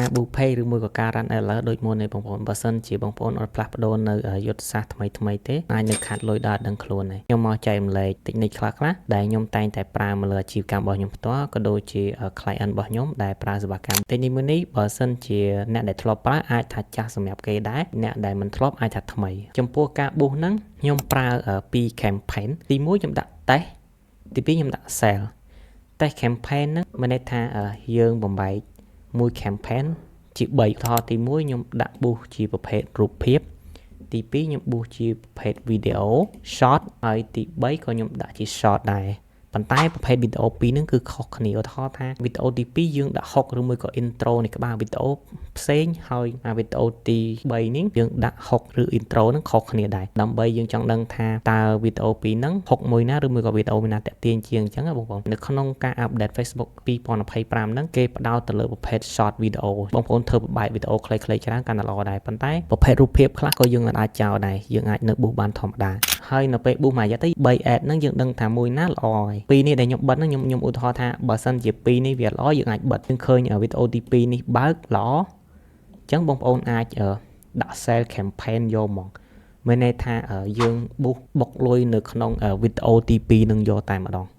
ការ boost page ឬមួយក៏ការ run ad ឡើយដូចមុនទេបងប្អូនបើសិនជាបងប្អូនអត់ផ្លាស់ប្ដូរនៅយុទ្ធសាស្ត្រថ្មីថ្មីទេអាចនឹងខាតលុយដល់ដឹងខ្លួនដែរខ្ញុំមកចែករំលែក technique ខ្លះៗដែលខ្ញុំតែងតែប្រើមកលើអាជីវកម្មរបស់ខ្ញុំផ្ទាល់ក៏ដូចជា client របស់ខ្ញុំដែលប្រើសេវាកម្ម technique មួយនេះបើសិនជាអ្នកដែលធ្លាប់ប្រើអាចថាចាស់សម្រាប់គេដែរអ្នកដែលមិនធ្លាប់អាចថាថ្មីចំពោះការ boost ហ្នឹងខ្ញុំប្រើពីរ campaign ទី1ខ្ញុំដាក់ test ទី2ខ្ញុំដាក់ sell។ Test campaign ហ្នឹងមានន័យថាយើងបំបែកមួយ campaign ជា3ឧទាហរណ៍ទី1ខ្ញុំដាក់ boost ជាប្រភេទរូបភាពទី2ខ្ញុំ boost ជាប្រភេទ video short ហើយទី3ក៏ខ្ញុំដាក់ជា short ដែរប៉ុន្តែប្រភេទវីដេអូពីរហ្នឹងគឺខុសគ្នាឧទាហរណ៍ថាវីដេអូទី2យើងដាក់ hook ឬមួយក៏ intro នៃក្បាលវីដេអូផ្សេងហើយអាវីដេអូទី3នេះយើងដាក់ hook ឬ intro ហ្នឹងខុសគ្នាដែរដើម្បីយើងចង់ដឹងថាតើវីដេអូពីរហ្នឹង hook មួយណាឬមួយក៏វីដេអូមួយណាតាក់ទាញជាងអញ្ចឹងណាបងប្អូននៅក្នុងការ update Facebook 2025ហ្នឹងគេផ្ដោតទៅលើប្រភេទ short video បងប្អូនធ្វើបែបវីដេអូខ្លីៗច្រើនកាន់តែល្អដែរប៉ុន្តែប្រភេទរូបភាពខ្លះក៏យើងអាចចោលដែរយើងអាចនៅ boost បានធម្មតាហើយនៅពេល boost មួយរយៈទៅ3 ad ហ្នឹងយើងដឹងថាមួយណាល្អហើយពីរនេះដែលខ្ញុំបិទហ្នឹងខ្ញុំខ្ញុំឧទាហរណ៍ថាបើសិនជាពីរនេះវាល្អយើងអាចបិទយើងឃើញវីដេអូទី2នេះបើកល្អអញ្ចឹងបងប្អូនអាចដាក់ sell campaign យកហ្មងមានន័យថាយើង boost បុកលុយនៅក្នុងវីដេអូទី2នឹងយកតែម្ដង។